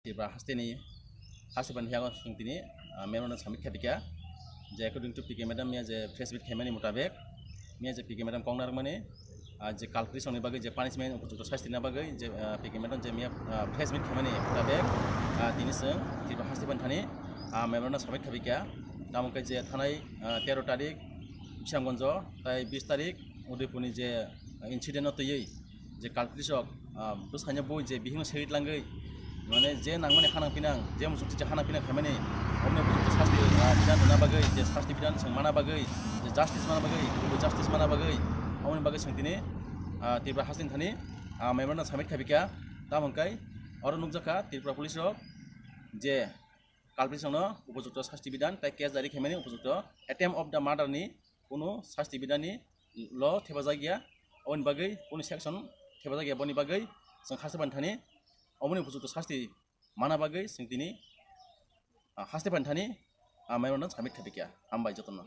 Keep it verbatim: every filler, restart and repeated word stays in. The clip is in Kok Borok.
Tripura hasteni, hasteni phiya chwng tini, ah, memorandum submit khaipikha, je according to P K madam miya je press meet khaimani mutabek, miya je P K madam kok narwkmani, ah, je culprit rokni bagwi je punishment, upojukto sasti rwna bagwi je, ah, P K madam je miya, ah, press meet khaimani mutabek, ah, tini chwng Tripura hasteni thani, ah, memorandum submit khaipikha, tamo khe je thanai, ah, tero tarik Bisramganjo, tai bis tarik Udaipurni je, ah, incident no twiwi je culprit rok, ah, bwskango bui je bihikno segwi tlangwi, mane je nangmani hanang pinang, je muchungchi je hanang pinang khaimani, oboni muchungchi sasti, ah, bidan rwna bagwi, je sasti bidan chwng mana bagwi, je justice mana bagwi, justice mana bagwi, oboni bagwi chwng tini, ah, Tripura hasteni thani, ah, memorandum submit khaipikha, tamo hwnkhe oro nukjakha Tripura police rok je culprit rokno upojukto sasti bidan tai case diary khaimani upojukto attempt of the murder ni kunu sasti bidan ni law thepajak ya, oboni bagwi kunu section thepajak ya, boni bagwi chwng hasteni thani oboni upojukto sasti mana bagwi chwng tini, ah, hasteni thani, ah, memorandum submit khaipikha. Hambai jotono.